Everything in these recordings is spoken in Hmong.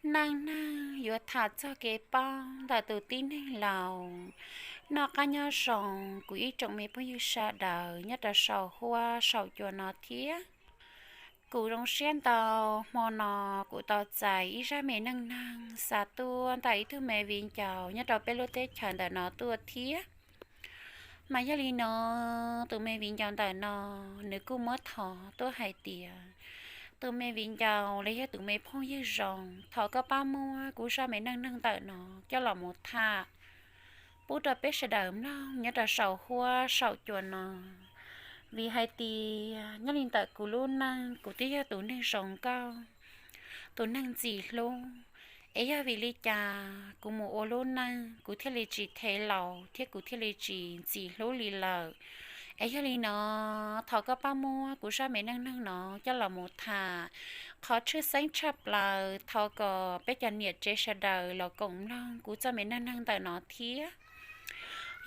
Neej neeg yuav tham txog kev paub ntawm tus tib neeg laus noj qab nyob zoo. Kuv ib tsoom me phooj ywg sawv daws nyob rau saum huab saum cua no thiab, kuv zoo siab ntau. Hmo no kuv tau txais ib zaj me neej neeg xa tuaj ntawm ib tug me viv ncaus nyob rau peb lub teb chaws ntawm no tuaj thiab. Mas yog li no, tus me viv ncaus ntawm no, nws kuj muab thov tuaj hais tias tus me viv ncaus los yog tus me phooj ywg zoo, thov koj pab muab kuv zaj me neej neeg ntawm no coj los mus tham pub rau peb sawv daws mloog nyob rau saum huab saum cua no. Vim hais tias nyob li ntawm kuv lub neej, kuv twb yog tus neeg zoo nkauj, tus neeg ntxim hlub, es yog vim li cas kuv mus ua lub neej kuv thiaj li tsis them laus thiab kuv thiaj li tsis ntxim hlub li lawm. Es yog li no, thov koj pab muab kuv zaj me neej neeg no coj los mus tham. Qhov tshwj xeeb tshaj plaws thov kom peb cov niam tsev sawv daws los koom mloog kuv txoj me neej neeg ntawm no thiab.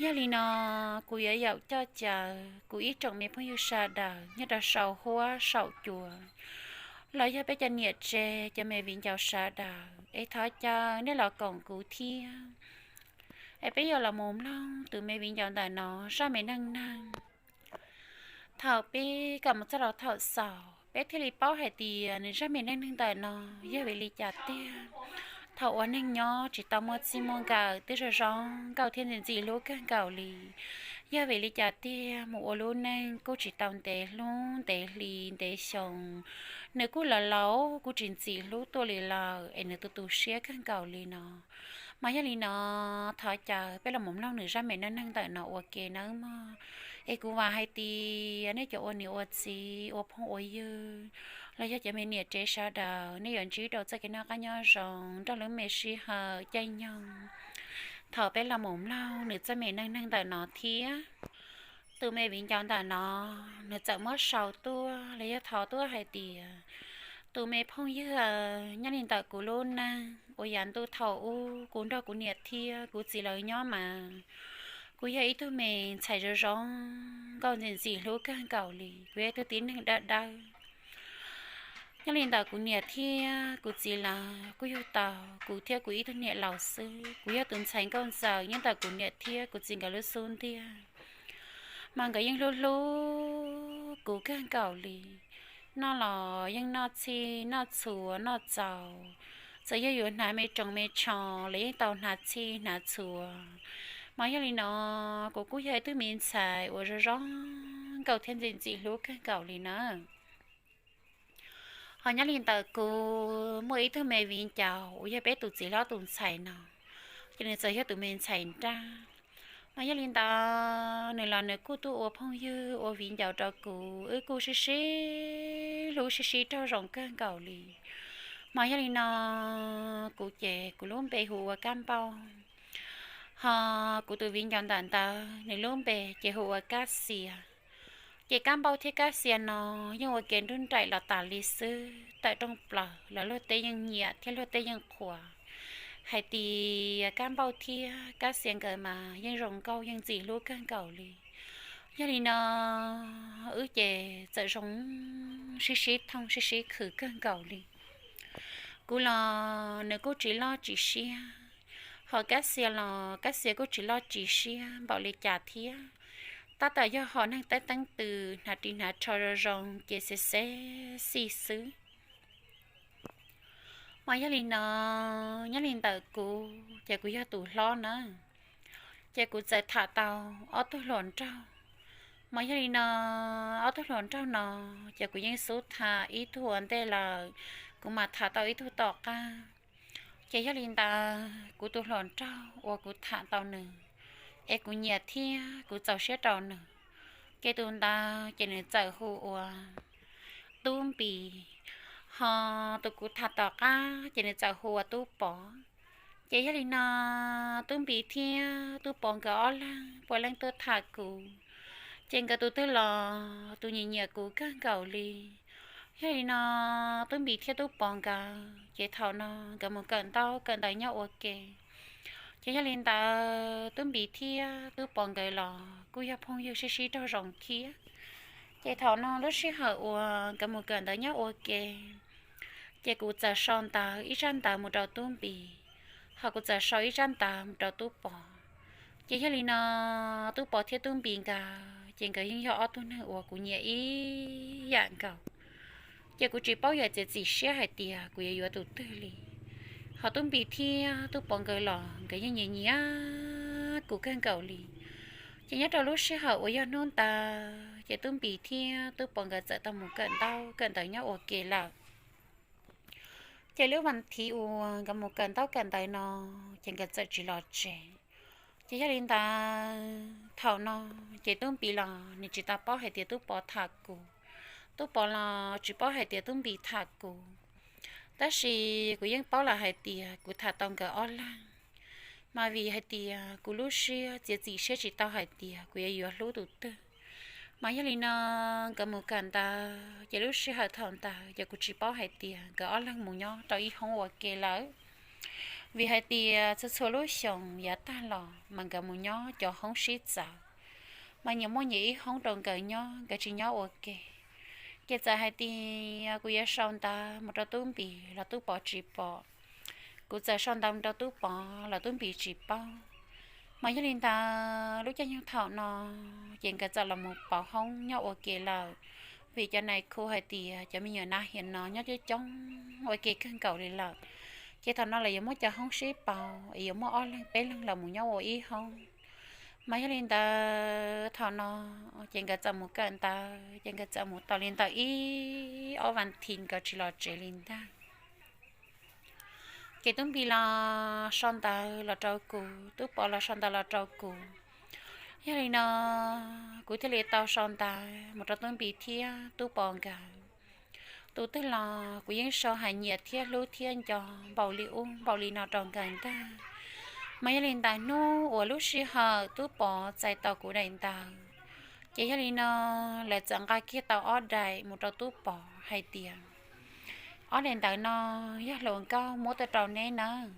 Yog li no, kuv yuav yaum coj caw kuv ib tsoom me phooj ywg sawv daws nyob rau saum huab saum cua, los yog peb cov niam tsev cov me viv ncaus sawv daws, es thov caw nej los koom kuv thiab. Es peb yuav los mus mloog tus me viv ncaus ntawm no zaj me neej neeg. Thaum pib kom mus txog rau thaum xaus, peb thiaj li paub hais tias nws zaj me neej neeg ntawm no yog vim li cas tiag. Thaum ua neej nyob tsis tau muaj txij muaj nkawm, twb zoo zoo nkauj thiab ntxim ntxim hlub kawg nkaus li. Yog vim li cas tiag mus ua lub neej kuj tsis tau ntev hnub ntev hli ntev xyoo, nws kuj laus laus kuj tsis ntxim hlub tuaj li lawm, es nws tu tu siab kawg nkaus li no. Mas yog li no, thov caw peb los mus mloog nws zaj me neej neeg ntawm no ua ke nawb mog. Es kuv vam hais tias nej cov ua niam ua txiv, ua phooj ua ywg, los yog cov me niam tsev sawv daws, nej yuav ntsib rau txoj kev noj qab nyob zoo nrog lub me sij hawm caij nyoog. Thaum peb los mus mloog nws txoj me neej neeg ntawm no thiab. Tus me viv ncaus ntawm no, nws txawm muab sau tuaj los yog thov tuaj hais tias, tus me phooj ywg, nyob li ntawm kuv lub neej uas yav ntuj thaum ub kuv nrog kuv niam thiab kuv txiv lawv nyob mas, kuv yog ib tug me ntxhais zoo zoo nkauj ntxim ntxim hlub kawg nkaus li, kuv yog ib tug tib neeg dawb dawb. Nyob li ntawm kuv niam thiab kuv txiv lawv kuj yug tau kuv thiab kuv ib tug niam laus xwb. Kuv yog tus ntxhais nkauj ntxawm nyob ntawm kuv niam thiab kuv txiv nkawd lub xub ntiag. Mas nkawd yeej hlub hlub kuv kawg nkaus li. Noj los yeej noj txhij noj txhua noj txaus, txawm yog yuav hnav me roos me tsho los yeej tau hnav txhij hnav txhua. Mas yog li no, kuv kuj yog ib tug me ntxhais uas zoo zoo nkauj thiab ntxim ntxim hlub kawg nkaus li na. Ho nyob li ntawm kuv muaj ib tug me viv ncaus uas yog peb tus txiv hlob tus ntxhais no, ces nws txawm yog tus me ntxhais nrab. Mas yog li ntawd nws los nws kuj tuaj ua phooj ywg ua viv ncaus rau kuv, wb kuj sib sib hlub sib sib raug zoo kawg nkaus li. Mas yog li no, kuv ces kuv lub npe hu ua Kab Npauj, ho kuv tus viv ncaus ntawm ntawd nws lub npe ces hu ua Kab Xia. Ces Kab Npauj thiab Kab Xia no yeej ua ke nrub nraim los tas li xwb, tawm rooj plaws los luag tej yeej nyiam thiab luag tej yeej qhuas hais tias Kab Npauj thiab Kab Xia nkawd mas yeej zoo nkauj yeej ntxim hlub kawg nkaus li. Yog li no, wb ces txawm zoo sib sib thooj sib sib khwv kawg nkaus li. Kuv los nws kuj tsis loj tsis siab, ho Kab Xia los Kab Xia kuj tsis loj tsis siab npaum li cas thiab. Tab tom yog hom neeg teeb teeb tw, hnav ris hnav tsho zoo zoo ces xes xes xij xwb. Mas yog li no, nyob li ntawm kuv ces kuv yog tus hlob na, ces kuv txawm tham tau ob tug hluas nraug. Mas yog li no, ob tug hluas nraug no ces kuv yeej xub tham ib tug ua ntej lawm, kuv mam tham tau ib tug tom qab. Ces yog li ntawd kuv tus hluas nraug uas kuv tham tau nws, es kuv nyiam thiab kuv txaus siab rau nws, ces tus ntawd ces nws txawm hu ua Tub Npis, ho tus kuv tham tom qab ces nws txawm hu ua Tub Pov. Ces yog li no, Tub Npis thiab Tub Pov nkawd ob leeg puav leej tuaj tham kuv, ces nkawd tus twg los tus nyiam nyiam kuv kawg nkaus li. Yog li no, Tub Npis thiab Tub Pov nkawd ces thaum no nkawd mus kawm ntaub kawm ntawv nyob ua ke. Ces yog li ntawd Tub Npis thiab Tub Pov nkawd los kuj yog phooj ywg sib sib raug zoo thiab. Ces thaum no lub sij hawm uas nkawd mus kawm ntawv nyob ua ke, Ces kuv txawm sau ntawv ib tsab ntawv mus rau Tub Npis, hos kuv txawm sau ib tsab ntawv mus rau Tub Pov. Ces yog li no, Tub Pov thiab Tub Npis nkawd ces nkawd yeej yog ob tug neeg uas kuv nyiam ib yam nkaus. Ces kuv tsis paub yuav txiav txim siab hais tias kuv yuav yuav tus twg li. Hos Tub Npis thiab Tub Pov nkawd los nkawd yeej nyiam nyiam kuv kawg nkaus li. Ces nyob rau lub sij hawm uas yog hnub ntawd ces Tub Npis thiab Tub Pov nkawd txawm tau mus kawm ntaub kawm ntawv nyob ua ke lawm. Ces lub vas thiv uas nkawd mus kawm ntaub kawm ntawv no, ces nkawd txawm tsis los tsev. Ces yog li ntawd thaum no, ces Tub Npis los nws tsis tau paub hais tias Tub Pov tham kuv, Tub Pov los tsis paub hais tias Tub Npis tham kuv. Tab sis kuv yeej paub lawm hais tias kuv tham tau nkawd ob leeg, mas vim hais tias kuv lub siab txiav txim siab tsis tau hais tias kuv yuav yuav hlub tus twg. Mas yog li no, nkawd mus kawm ntawv ces lub sij hawm thaum ntawd ces kuv tsis paub hais tias nkawd ob leeg mus nyob rau ib hoob ua ke lawm. Vim hais tias txhua txhua lub xyoos yav tag los mas nkawd mus nyob cov hoob sib txawv, mas nyias muaj nyias ib hoob rau nkawd nyob, nkawd tsis nyob ua ke. Ces txawm hais tias kuv yuav sau ntawv mus rau Tub Npis los Tub Pov tsis pom, kuv txawm sau ntawv mus rau Tub Pov los Tub Npis tsis paub. Mas yog li ntawd lub caij nyoog thaum no, ces nkawd txawm los mus pauv hoob nyob ua ke lawm. Vim cov nais khu hais tias cov me nyuam nav hias no nyob coob coob ua ke kawg nkaus li lawm, ces thaum no lawv yuav muab cov hoob sib pauv es yuav muaj ob leeg peb leeg los mus nyob ua ib hoob. Mas yog li ntawd thaum no, ces nkawd txawm mus kawm ntawv ces nkawd txawm mus tau li ntawm ib ob vas thiv nkawd tsis los tsev li ntag. Ces Tub Npis los sau ntawv los rau kuv, Tub Pov los sau ntawv los rau kuv. Yog li no, kuv thiaj li tau sau ntawv mus rau Tub Npis thiab Tub Pov nkawd. Tus twg los kuv yeej sau hais nyiam thiab hlub thiab nco npaum li ub npaum li no rau nkawd ntag. Mas yog li ntawd hnub uas lub sij hawm Tub Pov txais tau kuv daim ntawv, ces yog li no, lawv txawm nqa kiag tau ob daim mus rau Tub Pov hais tias, ob daim ntawv no yog hluas nkauj muab tuaj rau neb nawb,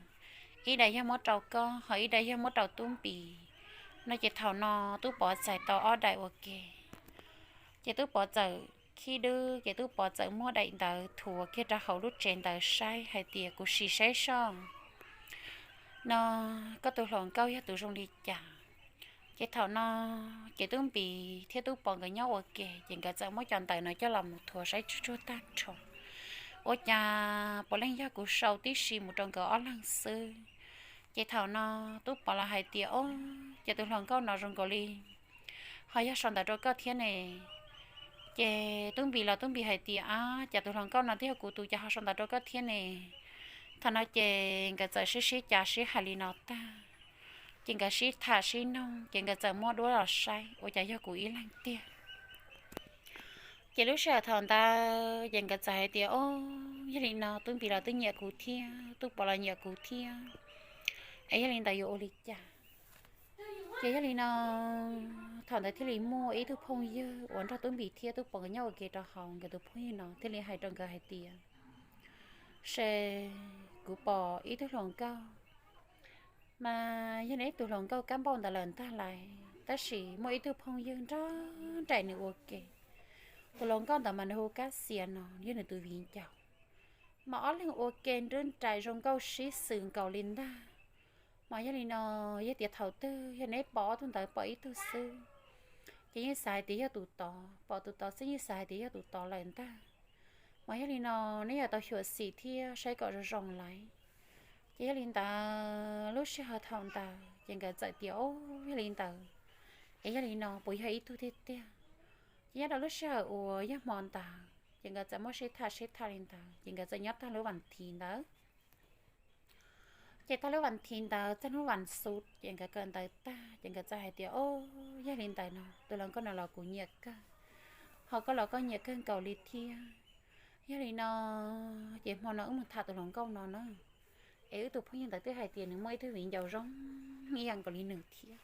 ib daim yog muab rau koj ho ib daim yog muab rau Tub Npis. No ces thaum no Tub Pov txais tau ob daim ua ke, ces Tub Pov txawm khib dwb ces Tub Pov txawm muab daim ntawv thuav kiag rau hauv lub tsev ntawv saib hais tias kuv sim saib soj no, koj tus hluas nkauj yog tus zoo li cas. Ces thaum no, ces Tub Npis thiab Tub Pov nkawd nyob ua ke ces nkawd txawm muab cov ntawv no coj los mus thuav saib tsuag tsuag tag nrho, ua cas puav leej yog kuv sau tib si mus rau nkawd ob leeg xwb. Ces thaum no Tub Pov los hais tias, o, ces tus hluas nkauj no zoo nkaus li ho yog sau ntawv rau koj thiab ne. Ces Tub Npis los Tub Npis hais tias, a, cas tus hluas nkauj no twb yog kuv tus cas ho sau ntawv rau koj thiab ne. Thaum no ces nkawd txawm sib sib cav sib hais li no tag, ces nkawd sib tham sib noog ces nkawd txawm muab duab los saib ua cas yog kuv ib leeg tiag. Ces lub sij hawm thaum ntawd ces nkawd txawm hais tias, o, yog li no Tub Npis los twb nyiam kuv thiab, Tub Pov los nyiam kuv thiab, es yog li ntawd yuav ua li cas? Ces yog li no, thaum ntawd thiaj li muaj ib tug phooj ywg uas nrog Tub Npis thiab Tub Pov nkawd nyob ua ke rau hauv, nkawd tus phooj ywg no thiaj li hais rau nkawd hais tias, se kuv pom ib tug hluas nkauj, mas yog neb tus hluas nkauj kab npauj ntawd lawm ntag lauj, tab sis muaj ib tug phooj ywg nrog nraim nws ua ke. Tus hluas nkauj ntawd mas nws hu Kab Xias no, yog nws tus viv ncaus. Mas ob leeg ua ke nrog nraim zoo nkauj sib xws nkaus li ntag. Mas yog li no, yog tias thaum twg yog neb pom ob tug ntawd pom ib tug xwb, ces yeej xav hais tias yog tus tod, pom tus tod xwb yeej xav hais tias yog tus tod lawm ntag. Mas yog li no, neb yuav tau xyuam xim thiab saib kom zoo zoo lawm. Ces yog li ntawd lub sij hawm thaum ntawd ces nkawd txawm tias, o, yog li ntawd, es yog li no puas yog ib tug tiag tiag? Ces nyob rau lub sij hawm uas yog hmo ntawd ces nkawd txawm muab sib tham sib tham li ntawd ces nkawd txawm nyob tag lub vas thiv ntawd. Ces tag lub vas thiv ntawd txog hnub vas xuv ces nkawd kawm ntawv tag ces nkawd txawm hais tias, o, yog li ntawd no tus hluas nkauj no los kuv nyiam kawg, ho koj los koj nyiam kawg nkaus li thiab. Yog li no, ces hmo no wb mus tham tus hluas nkauj no na. Es wb tus phooj ywg ntawd twb hais tias nws muaj ib tug viv ncaus zoo ib yam nkaus li nws thiab.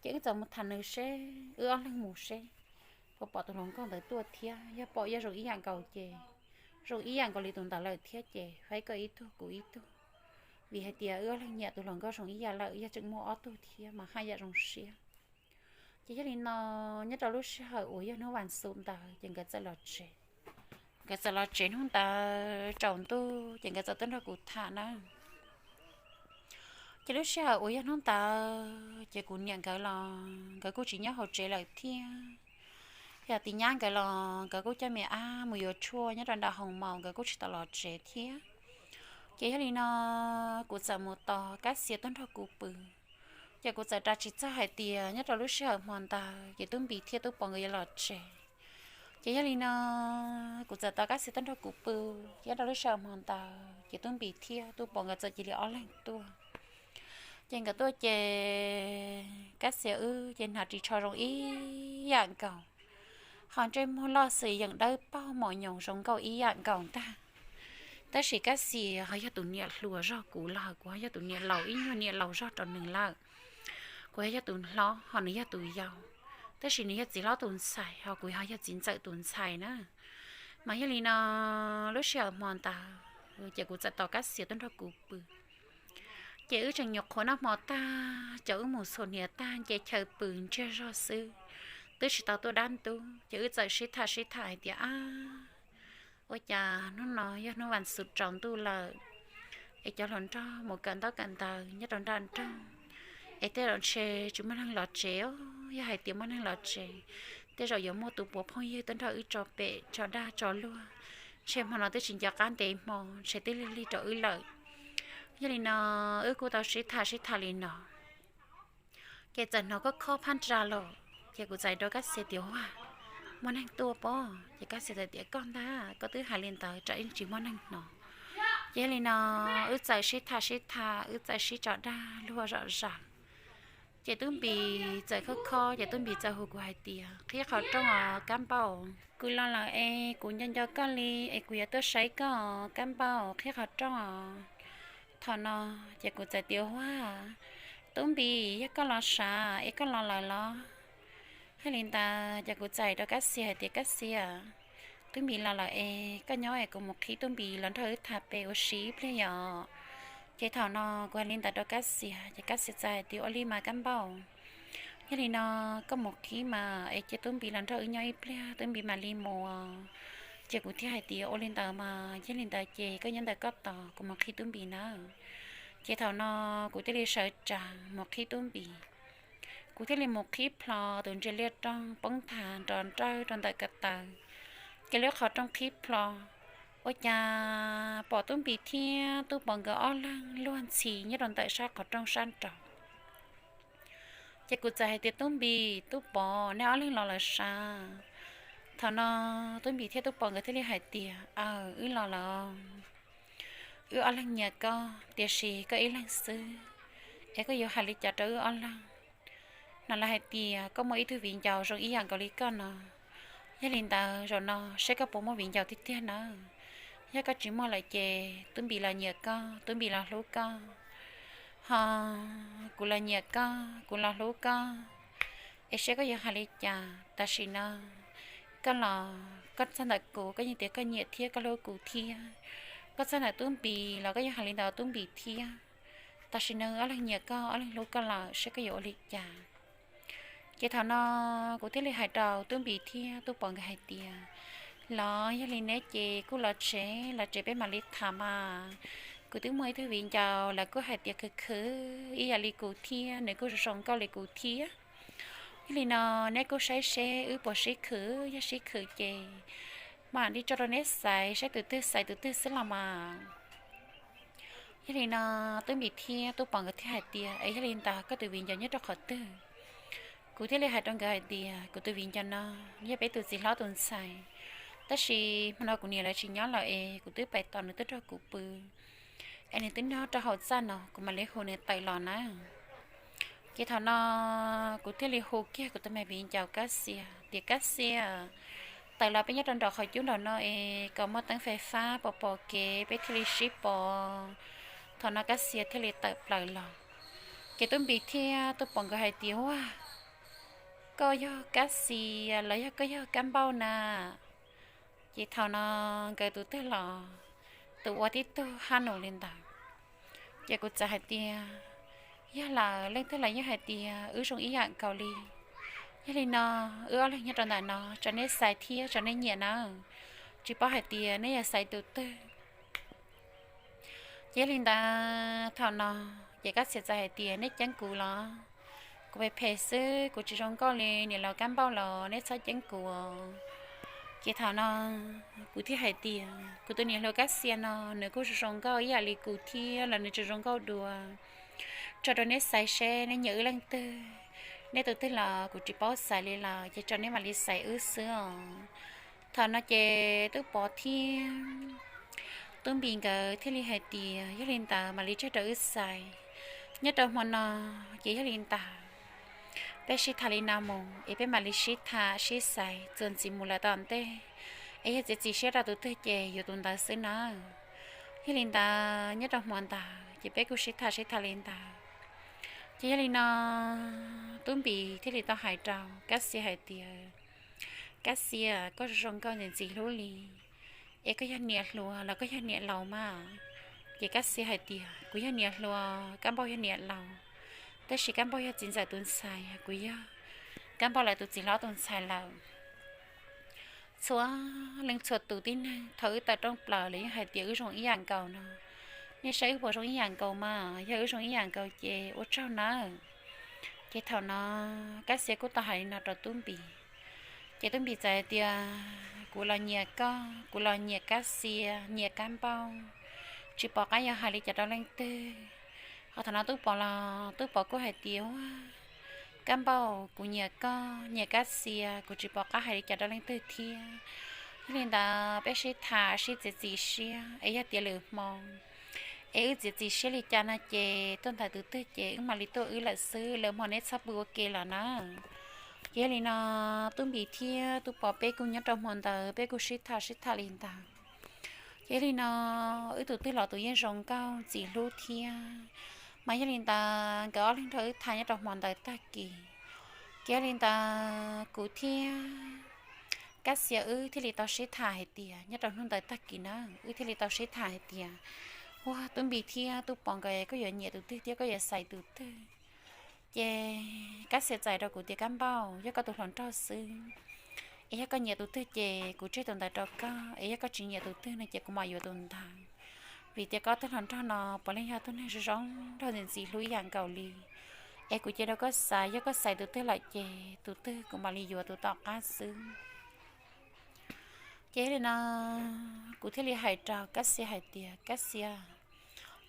Ces wb txawm mus tham nws seb, wb ob leeg mus seb puas pom tus hluas nkauj ntawd tuaj thiab, yog pom yog zoo ib yam nkaus ces, zoo ib yam nkaus li tus ntawd lawm thiab ces faib koj ib tug kuv ib tug. Vim hais tias wb ob leeg nyiam tus hluas nkauj zoo ib yam lawm, yog tseem muaj ob tug thiab mas haj yam zoo siab. Ces yog li no, nyob rau lub sij hawm uas yog hnub vas xuv ntawd ces nkawd txawm los tsev. Nkawd txawm los tsev hnub ntawd tsaus ntuj ces nkawd txawm tuaj nrog kuv tham na. Ces lub sij hawm uas yog hnub ntawd ces kuv niam nkawd los nkawd kuj tsis nyob hauv tsev lawm thiab. Yog tis nyab nkawd los nkawd kuj coj me ab mus yuav tshuaj nyob rau nram hoos maum, nkawd kuj tsis tau los tsev thiab. Ces yog li no kuv txawm mus tos Kab Xia tuaj nrog kuv pw. Ces kuv txawm ras tsis txog hais tias nyob rau lub sij hawm hmo ntawd ces Tub Npis thiab Tub Pov nkawd yuav los tsev. Ces yog li no kuv txawm tos Kab Xia tuaj nrog kuv pw. Ces nyob rau lub sij hawm hmo ntawd ces Tub Npis thiab Tub Pov nkawd txawm cia li ob leeg tuaj. Ces nkawd tuaj ces Kab Xia wb ces hnav ris tsho zoo ib yam nkaus, ho ntsej muag loj xwm yeem dawb paug mos nyoos zoo nkauj ib yam nkaus ntag. Tab sis Kab Xia ho yog tus niam hluas zog kuv lawm, kuv ho yog tus niam laus ib nyuag niam laus zog rau nws lawm. Kuv ho yog tus hlob ho nws yog tus yau, tab sis nws yog txiv hlob tus ntxhais ho kuv ho yog txiv ntxawm tus ntxhais na. Mas yog li no lub sij hawm hmo ntawd ces kuv txawm tos Kab Xia tuaj nrog kuv pw. Ces wb tseem nyuam qhuav noj hmo tag, coj wb mus txhuam hniav tag nce chaw pw ntsiag zog xwb, twb tsis tau tuaj dab ntub. Ces wb txawm sib tham sib tham hais tias, ab, ua cas hnub no yog hnub vas xuv tsaus ntuj lawm, es cov hluas nraug mus kawm ntaub kawm ntawv nyob rau nram nroog, es tej zaum ntshe tsis muaj neeg los tsev os. Yog hais tias muaj neeg los tsev, tej zaum yuav muaj tus puav phooj ywg tuaj nrog wb tso pem tso dag tso luag, ntshe hmo no twb tsis nco qab ntev hmo, ntshe twb lig lig rau wb lawm. Yog li no wb kuj tau sib tham sib tham li no, ces txawm hnov khob khob phab ntsa los. Ces kuv txawm rau Kab Xia tias, ua, muaj neeg tuaj pob? Ces Kab Xia txawm tias, koj ntag, koj twb hais li ntawd tsam ib tsis muaj neeg hnov. Ces yog li no wb txawm sib tham sib tham, wb txawm sib tso dag luag zom zaws. Ces Tub Npis txawm khob khob, ces Tub Npis txawm hu kuv hais tias, qhib qhov rooj os Kab Npauj. Kuv los lawm es kuv nco nco koj li es kuv yuav tuaj saib koj os Kab Npauj, qhib qhov rooj os. Thaum no ces kuv txawm tias, ua, Tub Npis, yog koj los sav es koj los lawm los? Yog li ntawd ces kuv txawm hais rau Kab Xia hais tias, Kab Xia, Tub Npis los lawm es koj nyob es kuv mus qhib Tub Npis los nrog wb tham pem ua si ib pliag yom. Ces thaum no kuv hais li ntawd rau Kab Xia ces Kab Xia txawm hais tias, ua li mas Kab Npauj, yog li no koj mus qhib mas es cia Tub Npis los nrog wb nyob ib pliag Tub Npis mam li mus. Ces kuv thiaj hais tias, ua li ntawd mas yog li ntawd ces koj nyob ntawm koj tos kuv mus qhib Tub Npis nawb. Ces thaum no kuv thiaj li sawv tsees mus qhib Tub Npis. Kuv thiaj li mus qhib plho tus ntsia liaj rooj poob nthav nrov nrawj rau ntawm ko taw. Ces lub qhov rooj qhib plho, ua cas pom Tub Npis thiab Tub Pov nkawd ob leeg luag ntxhi nyob rau ntawm sab qhov rooj sab nraud. Ces kuv txawm hais tias, Tub Npis, Tub Pov, neb ob leeg los lawm sav? Thaum no Tub Npis thiab Tub Pov nkawd thiaj li hais tias, aw, wb los lawm. Wb ob leeg nyiam koj, tiam sis koj ib leeg xwb, es koj yuav hais li cas rau wb ob leeg? No lawv hais tias koj muaj ib tug viv ncaus zoo ib yam nkaus li koj no. Yog li ntawd zaum no saib koj puas muaj viv ncaus tiag tiag nawb. Yog koj tsis muaj lawm ces Tub Npis los nyiam koj, Tub Npis los hlub koj, ho kuv los nyiam koj, kuv los hlub koj, es saib koj yuav hais li cas. Tam sim no koj los koj txog ntawm kuv koj yeej tias koj nyiam thiab koj hlub kuv thiab. Koj txog ntawm Tub Npis los koj yeej hais li ntawd Tub Npis thiab. Tam sim no ob leeg nyiam koj, ob leeg hlub koj lawm, saib koj yuav ua li cas. Ces thaum no kuv thiaj li hais rau Tub Npis thiab Tub Pov nkawd hais tias, los yog li neb ces kuj los tsev, los tsev peb mam li tham mas. Kuv twb muaj ib tug viv ncaus, lawv kuj hais tias khwv khwv ib yam li kuv thiab, nws kuj zoo zoo nkauj li kuv thiab. Yog li no neb kuj saib seb wb puas sib khwv, yog sib khwv ces mam li tso rau neb xaiv, saib tus twg xaiv tus twg xwb los mas. Yog li no Tub Npis thiab Tub Pov nkawd thiaj hais tias, es yog li ntawd koj tus viv ncaus nyob rau qhov twg? Kuv thiaj li hais rau nkawd hais tias, kuv tus viv ncaus no yog peb tus txiv hlob tus ntxhais, tab sis hmo no kuv niam lawv tsis nyob lawm es kuv twb pais tos nws tuaj nrog kuv pw, es nws twb nyob rau hauv txaj no, kuv mam li hu nws tawm los na. Ces thaum no kuv thiaj li hu kiag kuv tus me viv ncaus Kab Xia tias, Kab Xia, tawm los peb nyob rau nram qhov cub nraum no es kom muaj teeb fais fab pom pom kev peb thiaj li sib pom. Thaum no Kab Xia thiaj li tawm plaws los. Ces Tub Npis thiab Tub Pov nkawd hais tias, ua, koj yog Kab Xia los yog koj yog Kab Npauj na? Ces thaum no nkawd tus twg los tus ua tib tug hab nus li ntawd. Ces kuv txawm hais tias, yog lawm, leej twg los yeej hais tias wb zoo ib yam nkaus li. Yog li no wb ob leeg nyob rau ntawm no, tso neb xaiv thiab tso neb nyiam nawb. tsis paub hais tias neb yog xaiv tus twg. Ces yog li ntawd thaum no ces Kab Xia txawm hais tias, neb ceeb kuv los? Kuv phem phem xwb, kuv tsis zoo nkauj li niam laus Kab Npauj los, neb txhob ceeb kuv. Ces thaum no kuv thiaj hais tias, kuv tus niam hluas Kab Xia no nws kuj zoo zoo nkauj ib yam li kuv thiab los nws tseem zoo nkauj dua. Tso rau neb xaiv seb neb nyiam wb leej twg, neb tus twg los kuv tsis paub xaiv li los ces tso neb mam li xaiv wb xwb os. Thaum no ces Tub Pov thiab Tub Npis nkawd thiaj li hais tias, yog li ntawd mam li tseg rau wb xaiv. Nyob rau hmo no ces yog li ntawd, peb sib tham li no mus es peb mam li sib tham sib xaiv txuas ntxiv mus lawm tom ntej, es yog txiav txim siab rau tus twg ces yuav tus ntawd xwb nawb. Yog li ntawd nyob rau hmo ntawd ces peb kuj sib tham sib tham li ntawd. Ces yog li no Tub Npis thiaj li tau hais rau Kab Xia hais tias, Kab Xia, koj zoo zoo nkauj ntxim ntxim hlub li, es koj yog niam hluas los koj yog niam laus mas? Ces Kab Xia hais tias, kuv yog niam hluas, Kab Npauj yog niam laus, tab sis Kab Npauj yog txiv ntxawm tus ntxhais, kuv yog Kab Npauj lawv tus txiv hlob tus ntxhais lawm. Txhua leej txhua tus tib neeg thaum wb tawm rooj plaws los yeej hais tias wb zoo ib yam nkaus no. Nej saib wb puas zoo ib yam nkaus mas? Yog wb zoo ib yam nkaus ces ua tsaug nawb. Ces thaum no Kab Xia kuj tau hais li no rau Tub Npis. Ces Tub Npis txawm hais tias, kuv los nyiam koj, kuv los nyiam Kab Xia, nyiam Kab Npauj, tsis pom qab yuav hais li cas rau leej twg. Ho thaum no Tub Pov los Tub Pov kuj hais tias, Kab Npauj, kuv nyiam koj, nyiam Kab Xia, kuv tsis pom qab hais li cas rau leej twg thiab. Yog li ntawd peb sib tham sib txiav txim siab es yog tias lwm hmo es wb txiav txim siab li cas no ces tuaj ntawm tus twg ces wb mam li tuaj wb lawm xwb, lwm hmo neb txhob pw ua ke lawm na. Ces yog li no Tub Npis thiab Tub Pov peb kuj nyob rau hmo ntawd peb kuj sib tham sib tham li ntawd. Ces yog li no wb tus twg los tus yeej zoo nkauj ntxim hlub thiab. Mas yog li ntawd nkawd ob leeg nrog wb tham nyob rau hmo ntawd tag kis. Ces yog li ntawd kuv thiab Kab Xia wb thiaj li tau sib tham hais tias, nyob rau hnub ntawd tag kis na wb thiaj li tau sib tham hais tias, ua Tub Npis thiab Tub Pov nkawd koj yuav nyiam tus twg thiab koj yuav xaiv tus twg? Ces Kab Xia txais rau kuv tias, Kab Npauj, yog koj tus hluas nraug xwb es yog koj nyiam tus twg ces kuv tseg tus ntawd rau koj, es yog koj tsis nyiam tus twg no ces kuv mam yuav tus ntawd. Vim tias koj tus hluas nraug no puav leej yog tus neeg zoo zoo nraug ntxim ntxim hlub ib yam nkaus li. Es kuv cia rau koj xaiv, yog koj xaiv tus twg lawm ces tus twg kuv mam li yuav tus tom qab xwb. Ces yog li no kuv thiaj li hais rau Kab Xia hais tias, Kab Xia,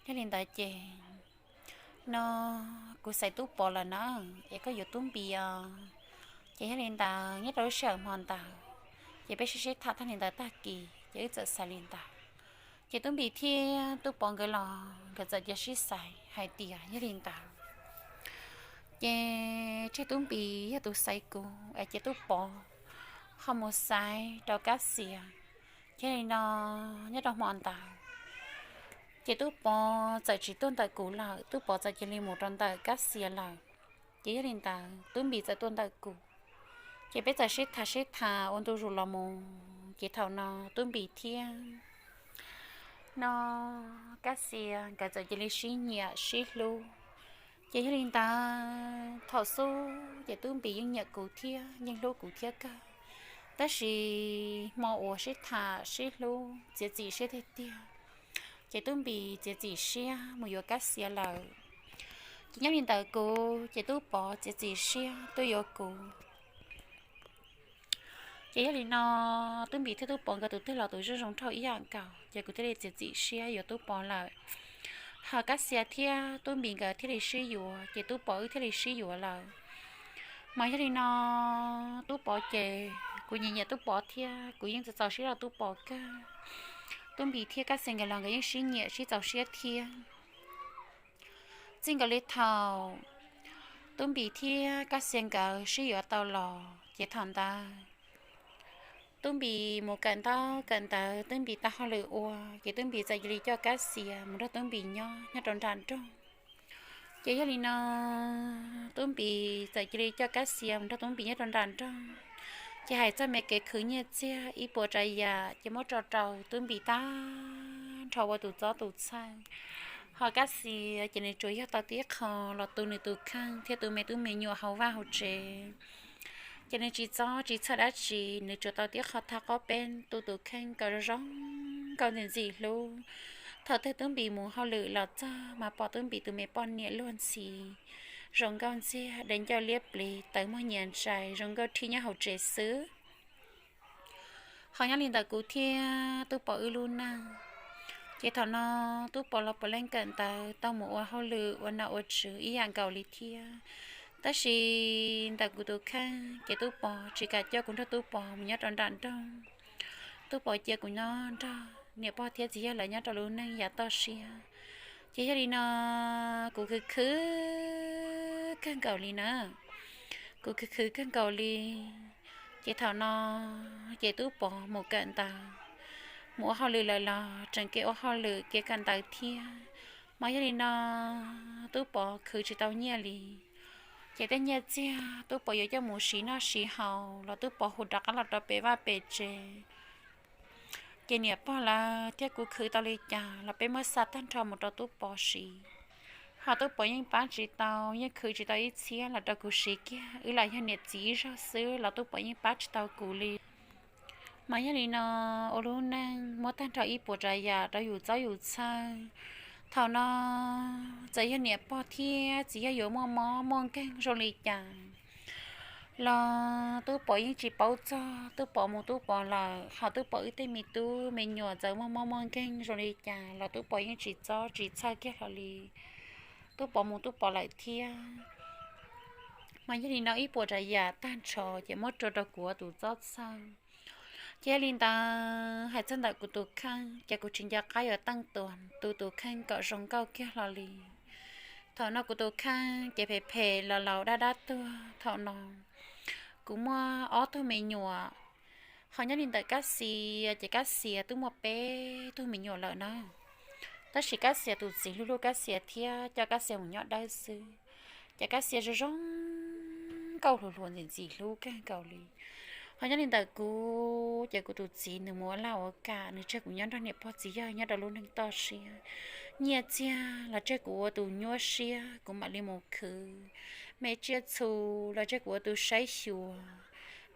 yog li ntawd ces no kuv xaiv Tub Pov lawm na, es koj yuav Tub Npis os. Ces yog li ntawd nyob rau lub sij hawm hmo ntawd ces peb sib sib tham tag li ntawd tag kis ces wb txawm xaiv li ntawd. Ces Tub Npis thiab Tub Pov nkawd los nkawd txawm cia sib xaiv hais tias yog li ntawd ces tseg Tub Npis yog tus xaiv kuv es cia Tub Pov ho mus xaiv rau Kab Xia. Ces li no nyob rau hmo ntawd ces Tub Pov txawm tsis tuaj ntawm kuv lawm, Tub Pov txawm cia li mus rau ntawm Kab Xia lawm. Ces yog li ntawd Tub Npis txawm tuaj ntawm kuv. Ces peb txawm sib tham sib tham ua ntu zus los mus ces thaum no Tub Npis thiab no Kab Xia nkawd txawm cia li sib nyiam sib hlub. Ces yog li ntawd thaum xub ces Tub Npis yeej nyiam kuv thiab yeej hlub kuv thiab kawg. Tab sis hmo uas sib tham sib hlub txiav txim siab tiag tiag ces Tub Npis txiav txim siab mus yuav Kab Xia lawm. Ces nyob li ntawd kuv ces Tub Pov txiav txim siab tuaj yuav kuv. Ces yog li no Tub Npis thiab Tub Pov nkawd tus twg los tus zoo zoo nraug ib yam nkaus ces kuv thiaj li txiav txim siab yuav Tub Pov lawm. Ho Kab Xia thiab Tub Npis nkawd thiaj li sib yuav ces Tub Pov wb thiaj li sib yuav lawm. Mas yog li no Tub Pov ces kuv nyiam nyiam Tub Pov thiab kuv yeej txaus txaus siab rau Tub Pov kawg. Tub Npis thiab Kab Xia nkawd los nkawd yeej sib nyiam sib txaus siab thiab. Txij nkawd li thaum Tub Npis thiab Kab Xia nkawd sib yuav tau los ces thaum ntawd Tub Npis mus kawm ntaub kawm ntawv, Tub Npis tau hauj lwm ua ces Tub Npis txawm cia li coj Kab Xia mus nrog Tub Npis nyob nyob rau nram nroog. Ces yog li no Tub Npis txawm cia li coj Kab Xia mus nrog Tub Npis nyob rau nram nroog. Ces hais txog me kev khwv nyiaj txiag ib puas tsav yam ces muab tso rau Tub Npis tag nrho ua tus txob tus txhawj. Ho Kab Xia ces nws tsuas yog tau tib qho los tu nws tus kheej thiab tu me tub me nyuam hauv vaj hauv tsev. Ces nws tsis txob tsis txhawj dab tsi, nws tsuas tau tib qho thaj qaub peb tu tus kheej kom zoo zoo nkauj ntxim ntxim hlub. Thaum twg Tub Npis mus hauj lwm los txog mas pom Tub Npis tus me poj niam luag ntxhi, zoo nkauj ntxiag, de ncauj liab pliv, tawv muag nyias ntsais, zoo nkauj rhib nyob hauv tsev xwb. Ho nyob li ntawm kuv thiab Tub Pov wb lub neej, ces thaum no Tub Pov los puav leej kawm ntawv tau mus ua hauj lwm ua nom ua tswv ib yam nkaus li thiab. Tab sis ntawm kuv tus kheej ces Tub Pov tsis kam coj kuv nrog Tub Pov mus nyob rau nram nroog. Tub Pov cia kuv nyob nrog niam pog thiab txiv yawg lawv nyob rau lub neej yav toj siab. Ces yog li no kuv khwv khwv kawg nkaus li na. Kuv khwv khwv kawg nkaus li. Ces thaum no ces Tub Pov mus kawm ntawv, mus ua hauj lwm lawm los tseem kev ua hauj lwm kev kawm ntawv thiab. Mas yog li no Tub Pov khwv tsis tau nyiaj li. Ces tej nyiaj txiag Tub Pov yuav coj mus siv noj siv haus los Tub Pov hu rov qab los rau pem vaj pem tsev. Ces niam pog lawv thiab kuv khwv tau li cas los peb muab xa tag nrho mus rau Tub Pov siv. Ho Tub Pov yeej pab tsis tau, yeej khwv tsis tau ib txhiab los rau kuv siv kiag. Wb lam yog niam txiv ib zaug xwb los Tub Pov yeej pab tsis tau kuv li. Mas yog li no ua lub neej muab tag nrho ib puas tsav yam rau yus txob yus txhawj. Thaum no txawm yog niam pog thiab txiv yawg yuav muaj mob muaj nkeeg zoo li cas los Tub Pov yeej tsis paub txog. Tub Pov mus Tub Pov lawm, ho Tub Pov wb tej me tub me nyuam txawm muaj mob muaj nkeeg zoo li cas los Tub Pov yeej tsis txob tsis txhawj kiag hlo li. Tub Pov mus Tub Pov lawm thiab. Mas yog li no ib puas tsav yam tag nrho ces muab rua rau kuv ua tus txob txhawj. Ces yog li ntawd hais txog ntawm kuv tus kheej ces kuv tsis nco qab yuav teej tus tus kheej kom zoo nkauj kiag hlo li. Thaum no kuv tus kheej ces phem phem los laus dab dab tuag. Thaum no kuv muaj ob tug me nyuam, ho nyob li ntawm Kab Xias ces Kab Xias twb muaj peb tug me nyuam lawm na. Tab sis Kab Xias tus txiv hlub hlub Kab Xias thiab coj Kab Xias mus nyob dawb xwb. Ces Kab Xias zoo zoo nkauj hluas hluas ntxim ntxim hlub kawg nkaus li. Ho nyob li ntawm kuv ces kuv tus txiv nws mus ua laj ua kam, nws tseg kuv nyob nrog niam pog txiv yawg nyob rau lub neej toj siab. Nyiaj txiag los tseg kuv ua tus nyuaj siab kuv mam li mus khwv. Me tsiaj txhu los tseg kuv ua tus saib xyuas.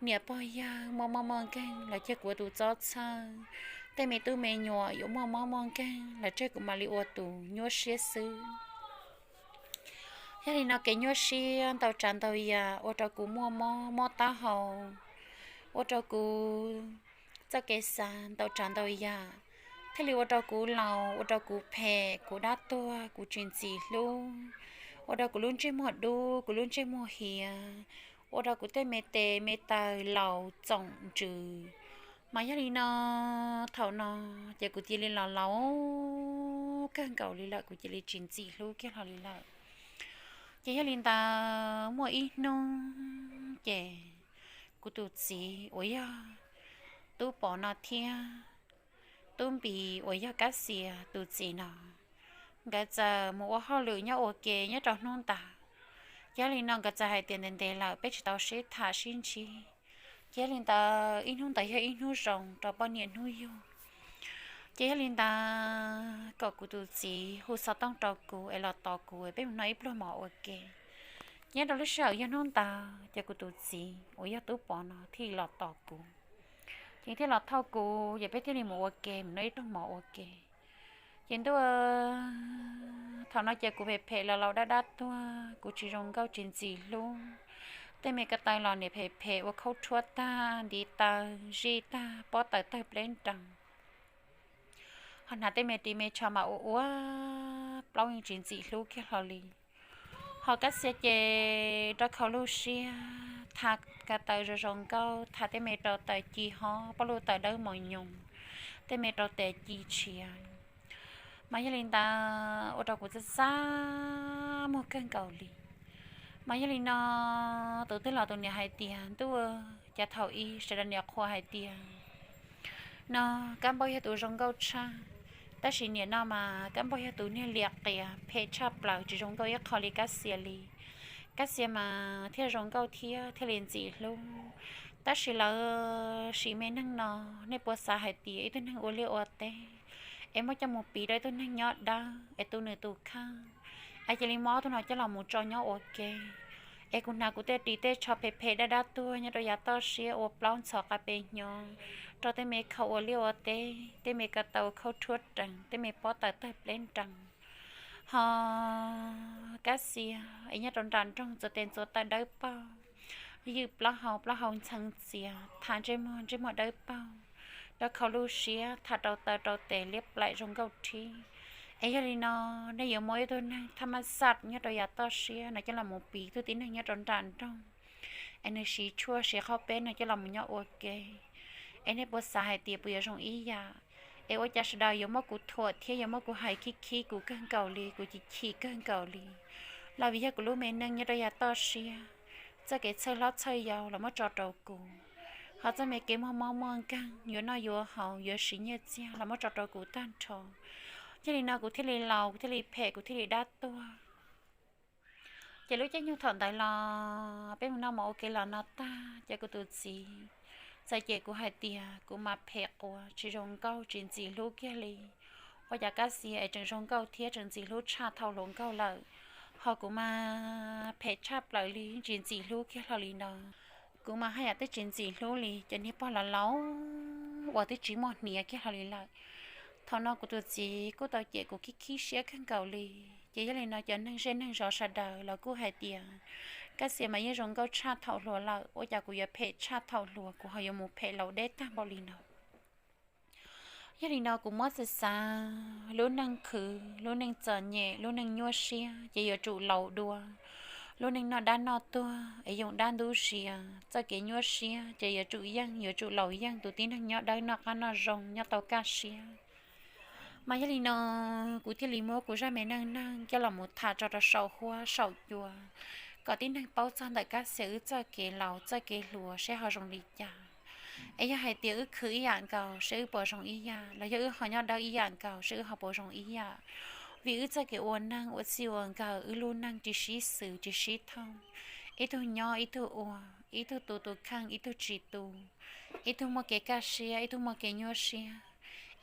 Niam pog yawg muaj mob muaj nkeeg los tseg kuv ua tus txob txhawj. Tej me tub me nyuam yuav muaj mob muaj nkeeg los tseg kuv mam li ua tus nyuaj siab xwb. Yog li no kev nyuaj siab ntau tsav ntau yam ua rau kuv muaj mob mob taub hau, ua rau kuv txoj kev xav ntau tsav ntau yam, thiaj li ua rau kuv laus, ua rau kuv phem, kuv dab tuag, kuv tsis ntxim hlub, ua rau kuv lub ntsej muag dub, kuv lub ntsej muag hiav, ua rau kuv tej me tes me taw laus txoom ntsws. Mas yog li no thaum no ces kuv cia li los laus kawg nkaus li lawm, kuv cia li tsis ntxim hlub kiag hlo li lawm. Ces yog li ntawd muaj ib hnub ces kuv tus txiv uas yog Tub Pov no thiab Tub Npis uas yog Kab Xias tus txiv no, nkawd txawm mus ua hauj lwm nyob ua ke nyob rau hnub ntawd. Ces yog li no nkawd txawm hais tias ntev ntev lawm peb tsis tau sib tham sib ntsib. Ces yog li ntawd ib hnub ntawd yog ib hnub zoo rau poj niam hnub yug. Ces yog li ntawd kom kuv tus txiv hu xov tooj rau kuv es los tos kuv peb mus noj ib pluag mov ua ke. Nyob rau lub sij hawm yog hnub ntawd ces kuv tus txiv uas yog Tub Pov no thiaj los tos kuv. Ces thiaj los thauj kuv ces peb thiaj li mus ua ke mus noj ib pluag mov ua ke. Ces ntuj, thaum no ces kuv phem phem los laus dab dab tuag, kuv tsis zoo nkauj tsis ntxim hlub. Tej me ko taw los niam phem phem ua khaub rhuab tag, ntiv taw zij tag, pob taws tawg pleb nroos. Ho hnav tej me ris me tsho mas ua ua plaub yeej tsis ntxim hlub kiag hlo li. Ho Kab Xias ces rau khau lub siab, tha ko taw zoo zoo nkauj, tha tej me rau taws ci hob, pob lub taws dawb mos nyoos, tej me rau taws ci tshiav. Mas yog li ntawd ua rau kuv txaj txaj muag kawg nkaus li. Mas yog li no tus twg los tus niam hais tias ntuj, cas thaum ub sawv daws niam qhuas hais tias no Kab Npauj yog tus zoo nkauj tshaj, tab sis niam no mas Kab Npauj yog tus niag liam qias phem tshaj plaws tsis zoo nkauj ib qho li Kab Xias li. Kab Xias mas thiaj zoo nkauj thiab thiaj li ntxim hlub. Tab sis lawv sim me neeg no, nej puas xav hais tias ib tug neeg ua liaj ua teb es muab coj mus piv rau ib tug neeg nyob dawb es tu nws tus kheej, es cia li muab ob tug no coj los mus tso nyob ua ke, Es kuv hnav kuv tej ris tej tsho phem phem dab dab tuag nyob rau yav toj siab ua plaub ntxhov qa pe hnyo, rau tej me khau ua liaj ua teb, tej me ko taw khau rhuab rees, tej me pob taws tawg pleb nrees. Ho Kab Xia es nyob rau nram nroog txuas tes ntxuav taw dawb paug, ywj plaub hau plaub hau ntxhee txias, tha ntsej muag ntsej muag dawb paug, dawb khau lub siab, tha rau taw rau tes liab plaim zoo nkauj rhib. Es yog li no, nej yuav muab ib tug neeg thaj maj xaj nyob rau yav toj siab no coj los mus piv tug tib neeg nyob rau nram nroog, es nws siv tshuaj siv qhaub peb no coj los mus nyob ua ke, es nej puas xav hais tias puas yuav zoo ib yam? Es ua cas sawv daws yuav muab kuv thuam thiab yuav muab kuv hais khib khib kuv kawg nkaus li, kuv chim chim kawg nkaus li? Los vim yog kuv lub me neej nyob rau yav toj siab, txoj kev txhawj hlob txhawj yau los muab tso rau kuv, ho txoj me kev muaj mob muaj nkeeg yuav noj yuav haus yuav siv nyiaj txiag los muab tso rau kuv tag nrho. Yog li no kuv thiaj li laus, kuv thiaj li phem, kuv thiaj li dab tuag. Ces lub caij nyoog thaum ntawd los peb mus noj mov ua ke los no tag ces kuv tus txiv txawm cem kuv hais tias kuv mas phem quas tsis zoo nkauj tsis ntxim hlub kiag li. Ua cas Kab Xia es tseem zoo nkauj thiab tseem ntxim hlub tshaj thaum hluas nkauj lawm, ho kuv mas phem tshaj plaws li tsis ntxim hlub kiag hlo li ntawd. Kuv mas haj yam twb tsis ntxim hlub li, cov niag pog laus laus uas twb tsis muaj hniav kiag hlo li lawm. Thaum no kuv tus txiv kuj tau cem kuv khib khib siab kawg nkaus li. Ces yog li no cov neeg zej neeg zos sawv daws los kuj hais tias Kab Xia mas yeej zoo nkauj tshaj thaum hluas lawm, ua cas kuv yuav phem tshaj thaum hluas, kuv ho yuav mus phem laus deb tag npaum li no. Yog li no kuv muab xav xav, lub neej khwv, lub neej txom nyem, lub neej nyuaj siab ces yuav tsum laus dua. Lub neej noj dab noj tuag es yoo dab ntub zias, txoj kev nyuaj siab ces yuav tsum yeej, yuav tsum laus yeej tus tib neeg nyob dawb noj qab noj zoo nyob tau kaj siab. Mas yog li no kuv thiaj li muab kuv zaj me neej neeg coj los mus tham tso rau saum huab saum cua, kom tib neeg paub txog ntawm Kab Xia wb txoj kev laus txoj kev hluas seb ho zoo li cas. Es yog hais tias wb khwv ib yam nkaus seb wb puas zoo ib yam, los yog wb ho nyob dawb ib yam nkaus seb wb ho puas zoo ib yam. Vim wb txoj kev ua neej ua txij ua nkawm, wb lub neej tsis sib xws tsis sib thooj, ib tug nyob ib tug ua, ib tug tu tus kheej ib tug tsis tu, ib tug muaj kev kaj siab ib tug muaj kev nyuaj siab.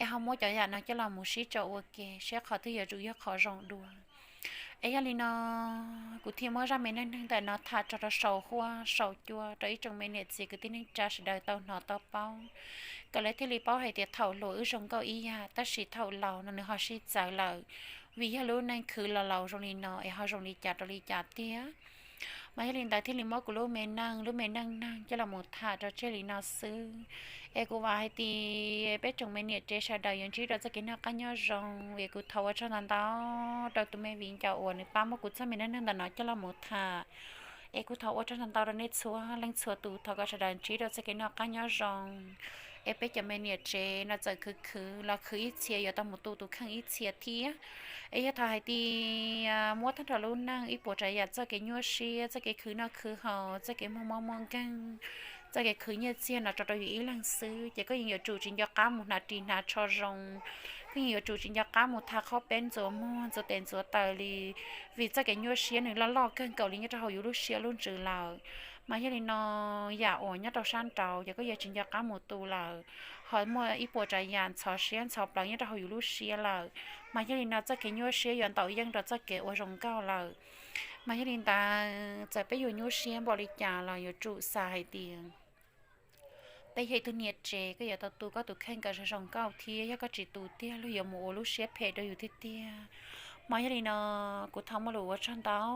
Es ho muab cov yam no coj los mus sib tso ua ke seb qhov twg yuav tsum yog qhov zoo dua. Es yog li no kuv thiaj muab zaj me neej neeg ntawm no tham tso rau saum huab saum cua rau ib tsoom me niam txiv kwv tij neej tsa sawv daws tau hnov tau paub, kom lawv thiaj li paub hais tias thaum hluas wb zoo nkauj ib yam tab sis thaum laus no nws ho sib txawv lawm. Vim yog lub neej khwv los laus zoo li no es ho zoo li cas rau li cas tiag. Mas yog li ntawd thiaj li muab kuv lub me neej, lub me neej neeg coj los mus tham rau tseg li no xwb. Es kuv vam hais tias peb tsoom me niam tsev sawv daws yuav ntsib rau txoj kev noj qab nyob zoo, es kuv thov ua tsaug ntau ntau rau tus me viv ncaus uas nws pab muab kuv txoj me neej neeg ntawm no coj los mus tham. Es kuv thov ua tsaug ntau ntau rau nej txhua leej txhua tus, thov kom sawv daws ntsib rau txoj kev noj qab nyob zoo. Es peb cov me niam tsev no txawm khwv khwv los khwv ib txhia yuav tau mus tu tus kheej ib txhia thiab. Es yog thaum hais tias muab tag nrho lub neej ib puas tsav yam txoj kev nyuaj siab, txoj kev khwv noj khwv haus, txoj kev muaj mob muaj nkeeg, txoj kev khwv nyiaj txiag no tso rau yus ib leeg xwb ces koj yeej yuav tsum tsis nco qab mus hnav ris hnav tsho zoo, koj yeej yuav tsum tsis nco qab mus tha qhaub peb ntxuav muag ntxuav tes ntxuav taw li, vim txoj kev nyuaj siab nws loj loj kawg nkaus li nyob rau hauv yus lub siab lub ntsws lawm. Mas yog li no yam uas nyob rau sab nraud ces koj yuav tsis nco qab mus tu lawm, ho muaj ib puas tsav yam ntxhov siab ntxhov plawv nyob rau hauv yus lub siab lawm. Mas yog li no txoj kev nyuaj siab yuav ntaus yeej rau txoj kev ua zoo nkauj lawm. Mas yog li ntawd txawm peb yuav nyuaj siab npaum li cas los yuav tsum xav hais tias peb yog ib tug niam tsev, koj yuav tau tu koj tus kheej kom zoo zoo nkauj thiab, yog koj tsis tu tiag luag yuav mus ua lub siab phem rau yus tiag tiag. Mas yog li no kuv thov muaj lus ua tsaug ntau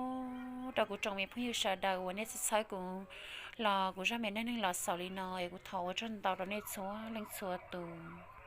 rau kuv tsoom me phooj ywg sawv daws uas nej txhawb kuv los kuv zaj me neej neeg los xaus li no es kuv thov ua tsaug ntau rau nej txhua leej txhua tus.